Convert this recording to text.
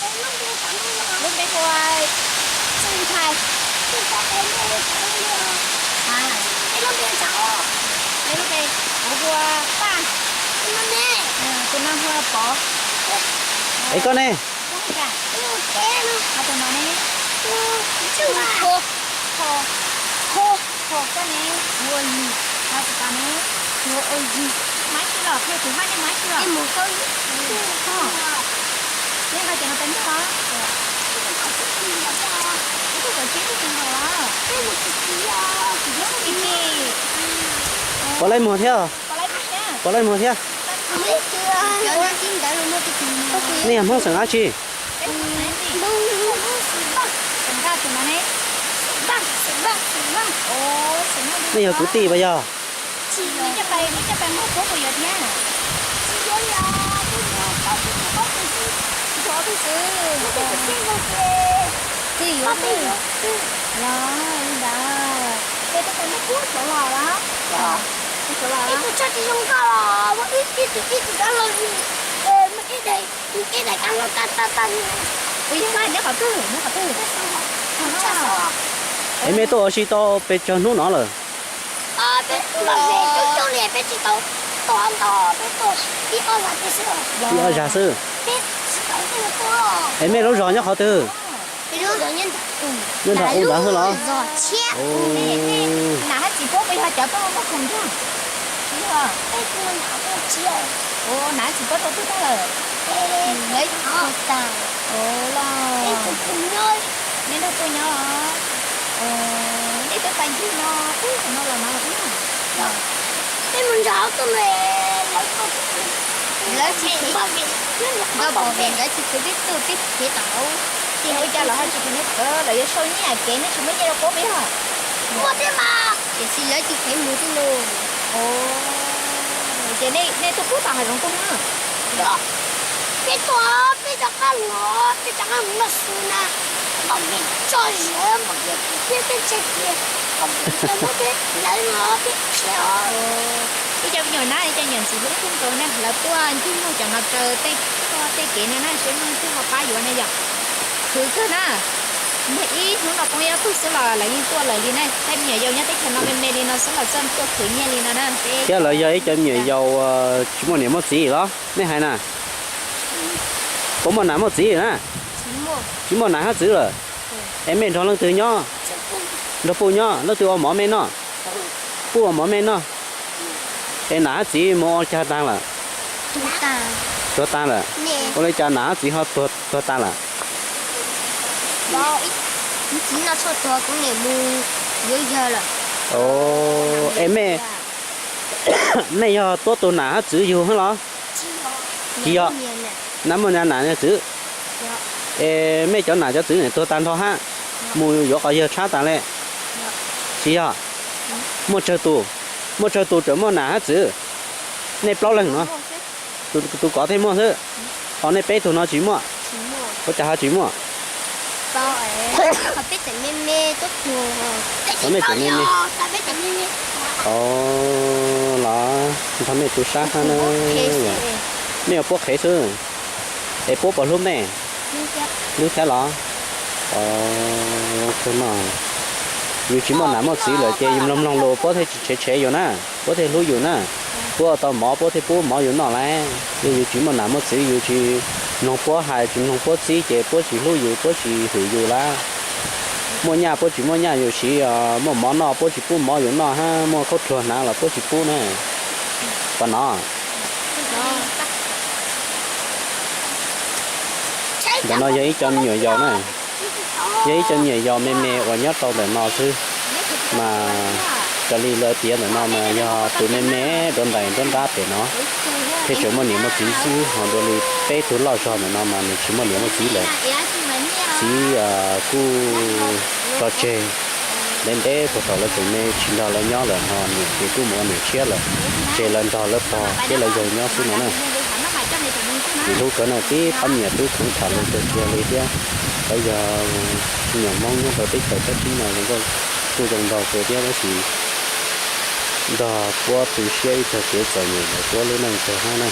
Lub npe hu ua Txawj Ntshai. Peb lub npe, kuv hu ua Paj. Tus no hu ua Pov. Es koj ne? Tus no ne? Koj ne? Hu ua Yig. Tus pem ne? Hu ua Yig. Maiv Tsis los, qhia kuv hais nej Maiv Tsis los. Yeej nqa ces no peb npaj os. Ib tug kaum tsib tug tsis nqa los. Peb mus tsis tsis. Pov Laib Muag thiab. Pov Laib Muag thiab. Nej yog Hmoob xeem dab tsi? Nej yog kwv tij puas yog? Twb yuav twb los li ntawd. Peb twb tau neb pub saud los los. Peb tsis zoo nkauj los muaj ib ib tus ib tus dab laug li, muaj ib daim ib daim kab laug tag tag tag li. Kuv yeej nyob qhov twg, nyob qhov twg? Es mej tuaj ua si tau pes tsawg hnub no lawm? Peb tuaj coob coob li peb tsis tau tuaj ntau, peb tuaj ib ob zag xwb. Ib ob zag xwb. Es mej lub zos nyob qhov twg? Nyob nram u ntawd xwb los? Nam hab txiv puab puas yog cov tuaj muab khoom nrog? Nam hab txiv puab tau twg tag lawm? Los nej nrog puab nyob os. Nej twb pais ncig no, twb no los no. Peb mus nrog tuaj, lawv tsis, nkauj pom vim nkawd tsis khwv peb tuaj, peb khiav tom hauv. Ces ua cas lawv ho tsis khwv nej khwv, lawv yuav sau nyiaj kev, nej tsis muaj nyiaj rau puab peb yog? Muaj thiab mas. Tiam sis lawv tsis khiav mus xwb los. Ces nej tuaj pub tom hav zoov tuaj na? Peb tuaj, peb rov qab los, peb rov qab mus noj su na. Pom vim tso zis, pom vim peb peb tsev tias, pom vim muab peb lawv los peb khiav os. Ib cov me nyuam na, ib cov me nyuam ntxim hlub kawg nkaus na, lawv tuaj ncig muag cov no raws tej txoj tej kev no na, seb muaj leej twg ho pab yuav na yom. Khwv kawg na. Muaj ib hnub no poob ob tug xwb los lawv yeej tuaj lawm li na. Tej me nyuam yaus nyob teb chaws no me me li no xwb los txawj tuaj khwv nyiaj li no na. Thiab lawv yog ib cov me nyuam yaus uas tsis muaj niam muaj txiv los nej hais na? Puas muaj nam muaj txiv na? Tsis muaj nam hab txiv lawm. Es mej nrog leej twg nyob? Nrog Puj nyob, leej twg ua mov mej noj? Puj ua mov mej noj. Es nam hab txiv mus ua cas taag lawm? Tuag taag lawm. Ua li cas nam hab txiv ho tuag taag lawm? Es mej, mej yog tuab tus nam hab txiv yug hab los? Tsis yog. Nam muaj nam txiv. Es mej cov nam cov txiv nim tuag taag nrho hab, mus yuav qos yawg tshab taag le? Tsis yog. Muaj tsawg tus, muaj tsawg tus tseem muaj nam hab txiv? Nej plaub leeg no, tus kov thiaj muaj xwb, ho nej peb tug no tsis muaj. Ua cas ho tsis muaj? Ov, mej tseem me me. Ov, los nrog mej tu sab hab na. Mej ua puab qhev xwb. Es puab puas hlub mej? Hlub thiab los? Ov, zoo kawg no. Yus tsis muaj nam muaj txiv lawm ces yus mloog mloog lus puab thiaj tsis tshev tshev yus na, puab thiaj hlub yus na. Puab ua tau mov puab thiaj pub mov yus noj lauj. Yog yus tsis muaj nam muaj txiv, yus tsis mloog puab hais, tsis mloog puab txib ces puab tsis hlub yus, puab tsis hwm yus lawm. Muaj nyaj puab tsis muab nyaj yus siv, muaj mov noj puab tsis pub mov yus noj hab, muaj khaub dluag hnav los puab tsis pub na. Pom no. Ntawm no yog ib co me nyuam yaus na, yog ib co me nyuam yaus me me uas nyob rau ntawm no xwb, mas raws li lawv piav ntawm no mas yog tus me me dua ntais nruab nrab pem no thiaj tseem muaj niam muaj txiv xwb, ho dua li peb tug loj zog ntawm no mas nws tsis muaj niam muaj txiv lawm. Txiv kuj tso tseg ntev ntev puag thaum lawv tseem me tsis nrog lawv nyob lawm, ho niam ces kuj mus ua niam tshiab lawm, tseg lawv nrog lawv pog thiab lawv yawg nyob xwb no na. Txiv hlub kawg na, tib pab me nyuam tub kheev tham lus kawg kiag li thiab. Lawv yog me nyuam Hmoob nyob rau teb chaws sab teb no, zoo nkauj kuj zoo nraug kawg thiab, tab sis nrog puab tu siab ib txog kev txom nyem ntawm puab lub neej kawg hab na.